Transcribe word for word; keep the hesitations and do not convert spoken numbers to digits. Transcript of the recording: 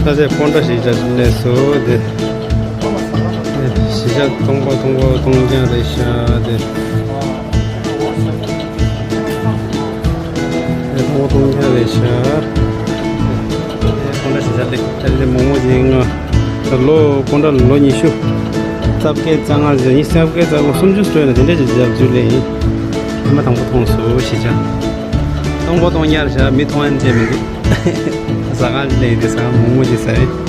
ས་ཆ་ཀོང་ཏྲ་གཞིས་ཆགས་སླེབས་སོང་དེ། གཞིས་ཆགས་སྟོང་པ་སྟོང་པ་སྟོང་རྐྱང་རེད་ཤག་དེ། སྟོང་པ་སྟོང་རྐྱང་རེད་ཤག་ཀོང་ཏྲ་གཞིས་ཆགས་སླེབས། ད་ལྟ་མོག་མོག་ཅིག་ང་ལོ་ཀོང་ཏྲ་ལ་ལོ་ཉི་ཤུ་རྩ་བརྒྱད་རྩ་ལྔ་ཟེར་ཡིན། རྩ་བརྒྱད་རྩ་ལྔ་སུམ་ཅུ་སྤྲོད་ན་དེ་འདྲ་ཅིག་རྒྱབ་ཚུལ་ལས་ཡིན། ཐེངས་མ་དང་པོ་མཐོང་སོང་གཞིས་ཆགས། སྟོང་པ་སྟོང་རྐྱང་རེད་ཤག་མི་མཐོང་ཡ་ཅིག་མི་འདུག་ཟ་ཁང་ཅིག་སླེབས་ཡིན། དེ་ཟ་ཁང་མོག་མོག་ཅིག་ཟ་ཡིན།